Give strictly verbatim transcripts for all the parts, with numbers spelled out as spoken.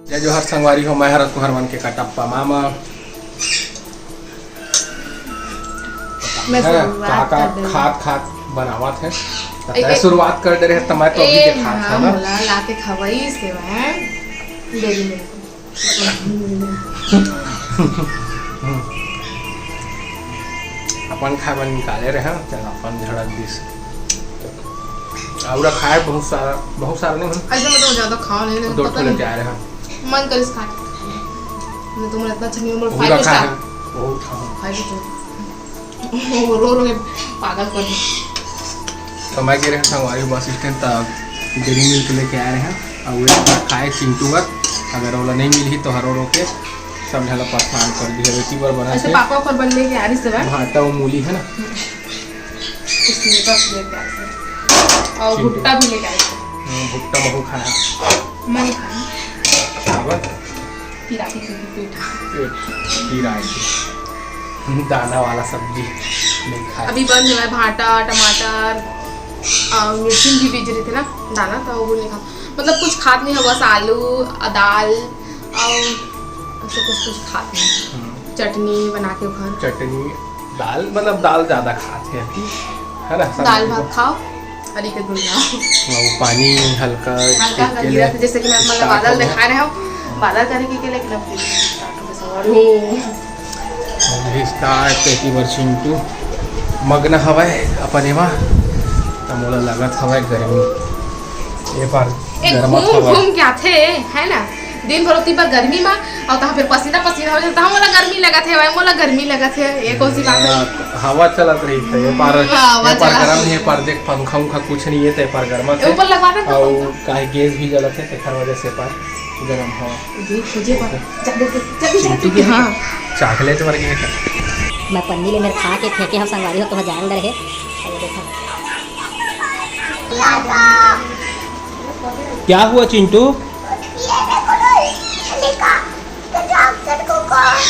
जय जोहार संगवारी हो, मैं हरत तुहर मन के कटप्पा मामा। मैं हैं, शुरुआत काका कर देंगे। खात खात बनावत है। त एक, तैं एक, शुरुआत कर दे रहे, त मैं तो अभी ए, के खात हाँ, है ना। मोला लाके खवई से है, डेरी मिल्क। अपन खाए बर निकाले रहे, चल अपन झड़क दिस। आउरा खाए बहुत सारा, बहुत सारा नहीं, हम ऐसे मतलब ज्यादा खाओ नहीं, नहीं दो पता ठो नहीं। लेके आए रहे हैं। मन करिस खाए। मैं तुम्हें इतना अच्छा नहीं, बोल, पूरा five star। खाए हैं, बहुत खाए। Five star। वो रो रो के पागल कर दे। तो मैं गे रहे संगवारी बस स्टैंड, त डेरी मिल्क लेके आए रहे हैं। और वो एक बार खाए चिंटू बर, अगर ओला नहीं मिलही तो हरो रो के सब झला परेशान कर दिया। बेटी बर बना ऐसे के पापा पर बन लेके आ रही सब है। भाटा और मूली है ना। इसमें बस लेके आए थे। और चिंटू। भुट्टा भी लेके आए थे। हाँ, भुट्टा महू खाया। मैं नहीं खाया। चावल? पिराती थी पेट। पेट पिराए थे। दाना वाला सब्जी नहीं खाया। अभी बंद हुआ है भाटा, टमाटर, और मिर्ची भी बीज रहे थे ना, दाना, तो वो नहीं खा। मतलब कुछ खात नहीं है, बस आलू, दाल और ऐसे कुछ, कुछ खात नहीं। हम्म। चटनी बना के घर। चटनी, दाल, मतलब दाल ज्यादा खात है अभी, है ना? दाल भात खाओ। हरी के गुड़िया। हाँ, वो पानी हल्का हल्का हल्का गिरा था, जैसे कि मैं मतलब बादल दिखाए रहे हो, बादल करे के, के लेकिन अब फिर start हो गया सवारी। अभी start है कि बर चिंटू मग्न हवय अपन एमा, त मोला लगत हवय गर्मी। ये पार एक गरमत घूम हवय। घूम के आथे, है ना? दिन भर ओती बर गर्मी मा, अउ तहाँ फिर पसीना पसीना हो जाता, मोला गर्मी लगत हे भाई, मोला गर्मी लगत हे, ये कौन सी बात है? हाँ, हवा चलत रही थे, ये पार, हम्म, हवा ये पार चलत गरम रही। ये पार देख, पंखा उंखा कुछ नहीं है, ते पार गरमत ये है। ऊपर लगवा दे तो अउ पंखा। काहे गैस भी जलत है, तेखर वजह से पार गरम हवा। देख, तुझे पार, जा, देख, देख, जल्दी, जल्दी, चिंटू की हाँ। चॉकलेट मर गया। मैं पन्नी ले मेरे खा के फेंके हम संगवारी हो, तो मैं जान डर है। ये देखो। क्या हुआ चिंटू? ये देखो ना, ये निकाल, तो डॉक्टर को कॉल,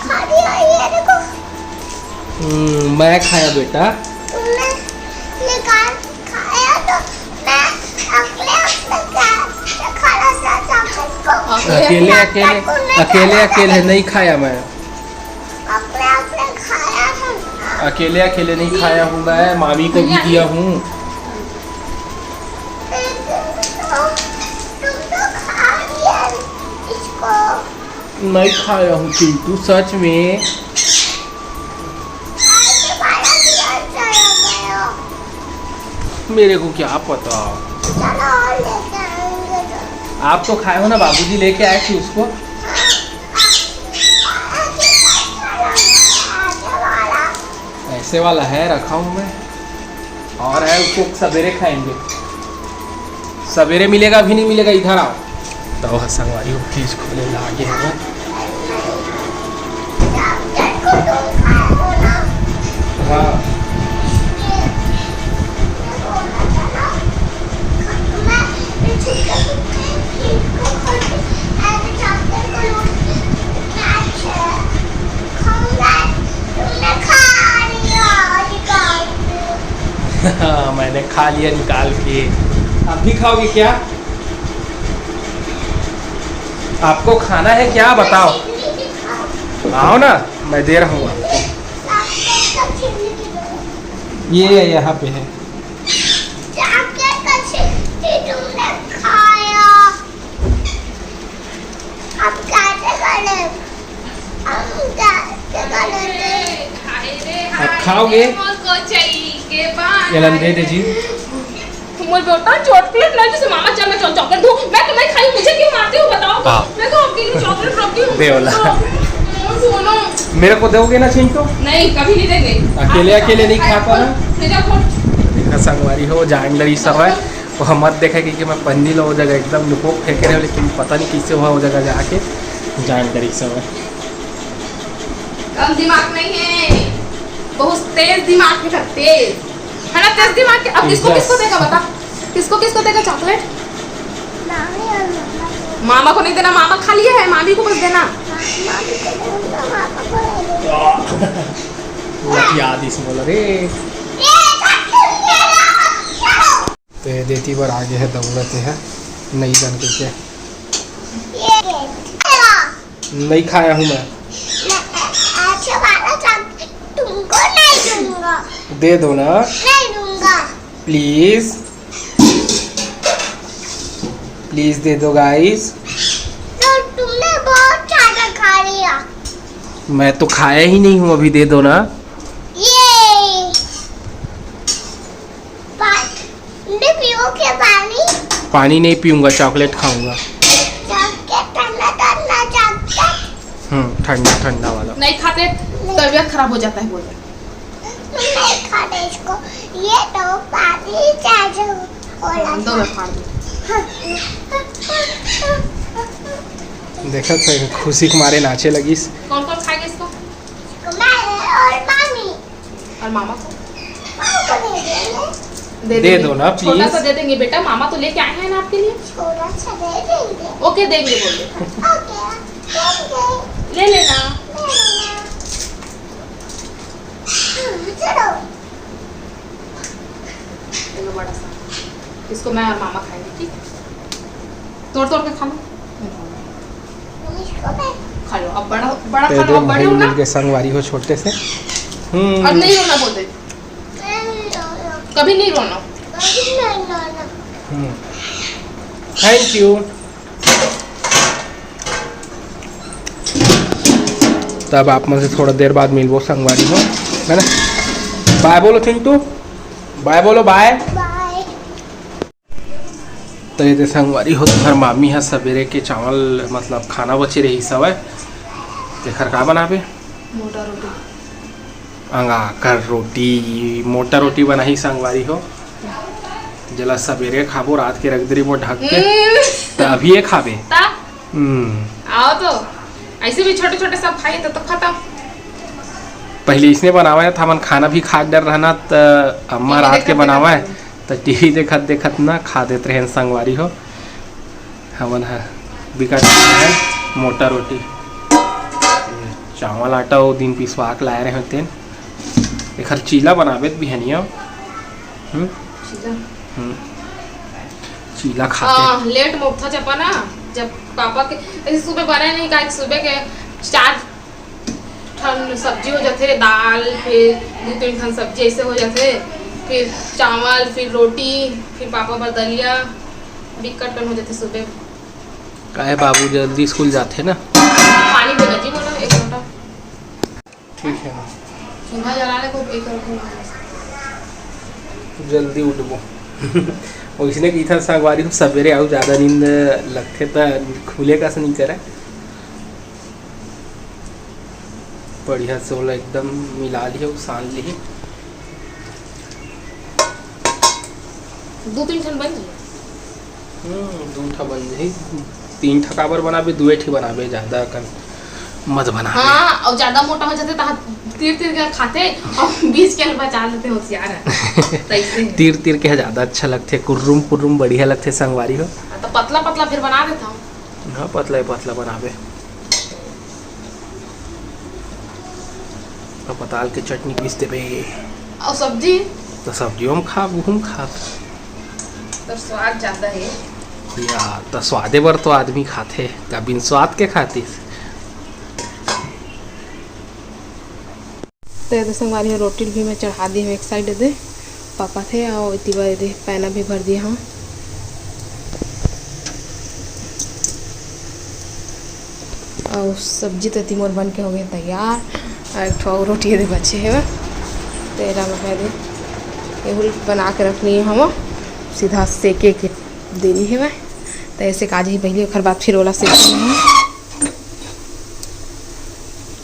खा लिया, ये देखो। हम्म, मैं खाया बेटा। तुमने निकाल के खाया तो मैं अगले हफ्ते क्या खाना था चॉकलेट को। अकेले, अकेले, डॉक्टर को मैं अकेले, खाना अकेले था। नहीं खाया मैं। अपने, अपने खाया है ना। अकेले, अकेले नहीं खाया हूँ मैं, मामी को भी दिया हूँ। लेकिन तो, तुम तो खा लिया इसको। नहीं खाया हूँ चिंटू, सच में। आज तुम्हारा भी अच्छा हो गया। मेरे को क्या पता। चलो और लेके आएंगे तो। आप तो खाए हो ना, बाबूजी लेके आए थे उसको। ऐसे वाला है, रखा हूँ मैं। और है, उसको सवेरे खाएंगे। सवेरे मिलेगा, अभी नहीं मिलेगा, इधर आओ। तो वह संगवारी वो फ्रिज खोले लागे है। हाँ। हाँ, मैंने खा लिया निकाल के। आप भी खाओगे क्या? आपको खाना है क्या, बताओ। आओ ना, मैं दे रहा हूँ आपको। ये है, यहाँ पे है। आप कैसे करें? हम कैसे करें? आप खाओगे? ये लन दे दे जी। मोर बेटा चॉकलेट नहीं, जैसे मामा चल, मैं चॉ-, चॉकलेट दूँ। मैं तो नहीं खाई, मुझे क्यों मारते हो बताओ? हाँ। मैं तो आपके लिए चॉकलेट रखती हूँ। दे वाला। तो, सुनो। मेरे को दोगे ना चिंटू? नहीं, कभी नहीं देंगे। अकेले, आप अकेले नहीं खा पाना। ले जाओ, खोल। देखा संगवारी हो, जान डरी सब है। वो मत देखा कि, कि मैं पन्नी लो वो जगह एकदम लुको फेंके रहे, लेकिन पता नहीं कैसे हुआ वो जगह जाके जान डरी सब है। कम दिमाग नहीं है, बहुत तेज दिमाग है, तेज है ना, तेज दिमाग के। अब किसको, किसको देगा बता, किसको, किसको देगा चॉकलेट? मामी और मामा को। मामा को नहीं देना, मामा खा लिया है, मामी को बस देना। मा-, मामी को देना, मामा को नहीं देना। लठिया दिस मोला रे। ये चॉकलेट दे रहा हूँ। ते देती बर आगे है दौलत है, नहीं जान के क्या। ये, नहीं खाया हूँ मैं। मैं अच्छे वाला चॉकलेट तुमको नहीं दूंगा। दे दो ना। नहीं दूंगा। प्लीज, प्लीज दे दो गाइस। तो तुमने बहुत ज्यादा खा लिया। मैं तो खाया ही नहीं हूँ अभी, दे दो ना। ये पानी पियो के पानी? पानी नहीं पीऊंगा, चॉकलेट खाऊंगा। चॉकलेट ठंडा ठंडा चॉकलेट। हम्म, ठंडा ठंडा वाला। नहीं खाते, तबीयत खराब हो जाता है, बोल रहे। मैं नहीं खाते इसको। ये तो पानी चाहिए। दो मैं फाड़ दूँ। देखत है, खुशी के मारे नाचे लगिस। कौन कौन खाएगा इसको? मैं और मामी। और मामा को? मामा को दे देंगे। दे दे देंगे। दो ना, छोटा प्लीज। सा दे देंगे बेटा, मामा तो लेके आए हैं ना आपके लिए। थोड़ा सा दे देंगे। ओके, देंगे बोल दो। ओके, देंगे। ले लेना। ले लेना। हम्म, चलो। चलो, बड़ा सा। इसको मैं और मामा खाएंगे, ठीक? तोड़ तोड़ के खा लो। खा लो, अब बड़ा, बड़ा खा लो, अब बड़े हो ना। मिलके संगवारी हो छोटे से। हम्म। अब नहीं रोना बोलते। कभी नहीं रोना। हम्म। Thank you. तब आप मन से थोड़ा देर बाद मिलबो संगवारी हो, है ना? बाय बोलो चिंटू, बाय बोलो, बाय। बाय। तो ये दे संगवारी हो, तुम्हार मामी ह सवेरे के चावल, मतलब खाना बचे रहिस हवय, तेखर का बनाबे? मोटा रोटी। अंगाकर रोटी, मोटा रोटी बनाही संगवारी हो, जेला सवेरे खाबो, रात के रख दे रहिबो ढक के, हम्म। त अभी ये खाबे। ता? हम्म। आओ तो, ऐसे भी छोटे छोटे सब खाइए तो, तो खत्म। पहले इसने बनावा है, हमन खाना भी खा डर रहना, त अम्मा टीवी रात के देखत बनावा है, देखत। त टीवी देखत देखत ना खा देत रहे संगवारी हो। हमन ह बिकट है मोटा रोटी, चावल आटा ओ दिन पिसवा के लाए रहे तेन। एखर चीला बनाबे त बिहनिया। हम्म? चीला। हम्म। चीला खाते। हाँ, लेट में उठा जब ना, जब पापा के, ऐसे सुबह बने नहीं, काहे कि सुबह के चार ठन सब्जी हो जाथे, दाल, फिर दू तीन ठन सब्जी ऐसे हो जाथे, फिर चावल, फिर रोटी, फिर पापा बर दलिया, बिकट कन हो जाथे सुबह। काहे बाबू जल्दी स्कूल जाथे ना। पानी देना जी मोला एक लोटा। ठीक है ना। चूल्हा जला ले को एक लोटा। जल्दी उठबो। ओइसने कहिथन संगवारी हो, सबेरे अउ ज्यादा नींद लगथे त खुले कस नइ करय। बढ़िया से ओला एकदम मिला लिहे अउ सान लिहे। दू तीन ठन बन जाही। हम्म, दू ठा बन जाही। तीन ठा काबर बनाबे, दुए ठी बनाबे, ज्यादा कन मत बनाबे। हाँ, अउ ज्यादा मोटा हो जाथे त तीर तीर के खाथे अउ बीच के बचा लेथे, होशियार है। तइसे है। तीर तीर के ज्यादा अच्छा लगथे, कुर्रुम कुर्रुम बढ़िया लगथे संगवारी हो। हाँ, त पतला पतला फिर बना देथव। हाँ, पतला ही पतला बनाबे। अब पताल के चटनी पीस देबे। अउ सब्जी? त सब्जियो में खाब, उहू में खाब। त स्वाद ज्यादा हे। या, त स्वादे बर तो आदमी खाथे, का बिन स्वाद के खातिस? त ये दे संगवारी हो, रोटी ल भी मैं चढ़ा दी हूँ एक साइड दे, पकाथे, अउ एती बर ये दे पैना भी भर दिया हूँ। अउ सब्जी तो एती मोर बन के हो गए तैयार, अउ एक ठो अउ रोटी ये दे बचे हे, तेला मैं ये दे एहू ल बना के रख ली हूँ, सीधा सेके के देनी हे मैं। तो ऐसे काज ही पहले, ओखर बाद फिर ओला सेके हूँ।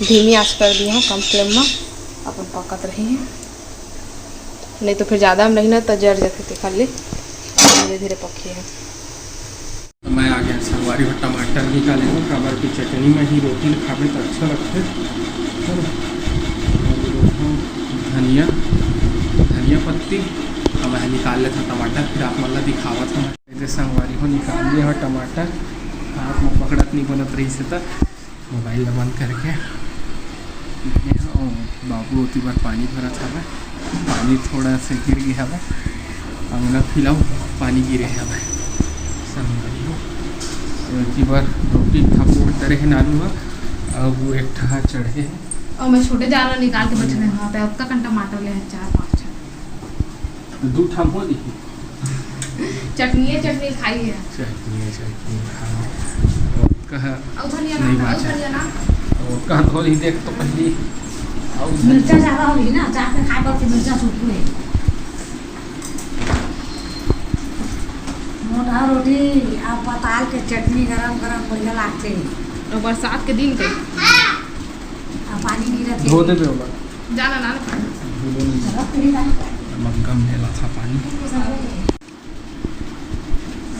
धीमी आंच कर दिया हूँ, कम फ्लेम में अपन पकत रही है, नहीं तो फिर ज़्यादा में रही ना तो जर जाते, तेखर ले धीरे धीरे पकी है। मैं आ गया संगवारी हो, टमाटर निकाले हूँ, काबर की चटनी में ही रोटी ल खाबे तो अच्छा लगथे। चलो, धनिया, धनिया पत्ती, अब मैं निकाल लेता टमाटर, फिर आप मन ला दिखावत हूँ। ये संगवारी हो, निकाल लिए हो टमाटर, हाथ में पकड़त नहीं बनत रही से त मोबाइल ला बंद करके। ये हो, बाबू ओती बर पानी भरत हवे, पानी थोड़ा से गिर गया हवे, अंगना फिलाऊ पानी गिरे हवे। संगवारी हो, ओती बर रोटी खाबो डरे है नानू हा, अब वो एक ठा चढ़े हे। अउ मैं छोटे जार ला निकाल के बइठे हंव, त अतका कन टमाटर ले हे, चार पांच ठा। दू ठा हो दिही। चटनी हे, चटनी खाई हे। चटनी हे, चटनी खाई हे। अउ कहा अउ धनिया नहीं ना, अउ बाचा। धनिया ना। अउ कहा धो ली देख तो पहली। अउ मिर्चा ज्यादा होही ना, चाट में खाए बर के मिर्चा छुटू हे। मोटा रोटी अउ पताल के चटनी गरम गरम बढ़िया लागथे। अउ बरसात के दिन के। अउ पानी गिरत हे। धो देबे ओला। जाना ना, ना पानी। धो दे नहीं। चलो, फिर जाना। मग्गा में लेला था पानी।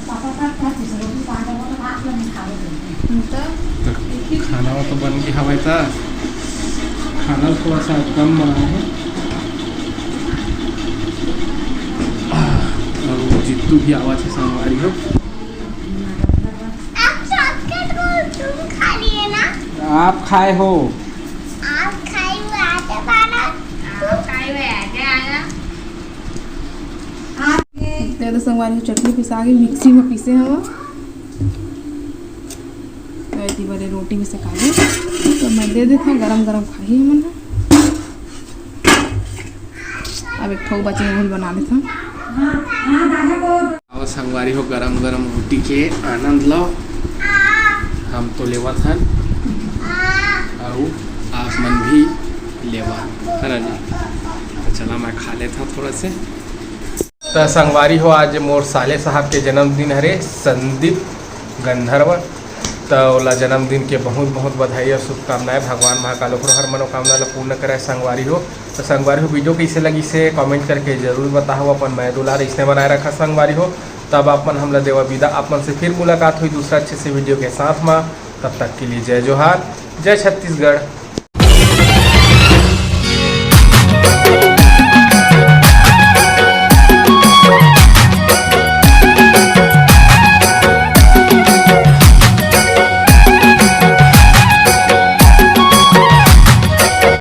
पापा का क्या चीज़ है? रोटी पानी वो तो हाथ में नहीं खावे देते। तो तो खाना तो बन के हवय ता। खाना थोड़ा सा कम बना है। अउ जीतू भी आवा थे संगवारी हो। आप शॉर्टकट को तुम खा लिए ना? आप खाए हो। आप खाए हुए आटे पाना। आप खाए हुए आटे आना। तेल संगवारी हो, चटनी पिसा के मिक्सी में पीसे हवं। तो एती बरे रोटी में सेका दे, तो मैं दे देथंव, गरम गरम खाही हमन ह। अब एक ठो बचे, ओहू ल बना लेथंव। अउ संगवारी हो, गरम गरम रोटी के आनंद लो। हम तो लेवत हन, अउ आप मन भी लेवा, है ना जी? तो चला, मैं खा लेथंव थोड़ा से। त संगवारी हो, आज मोर साले साहब के जन्मदिन हरे, संदीप गंधर्व। त ओला जन्मदिन के बहुत बहुत बधाई अउ शुभकामनाएं। भगवान महाकाल ओकरो हर मनोकामना ला पूर्ण करे संगवारी हो। त संगवारी हो, वीडियो कइसे लगिस हे कमेंट करके जरूर बताहू। अपन मया दुलार अइसने बनाए रखा संगवारी हो। तब आप मन हमला देवा विदा, आप मन से फिर मुलाकात होही दूसरा अच्छे से वीडियो के साथ मा। तब तक के लिए जय जोहार, जय छत्तीसगढ़।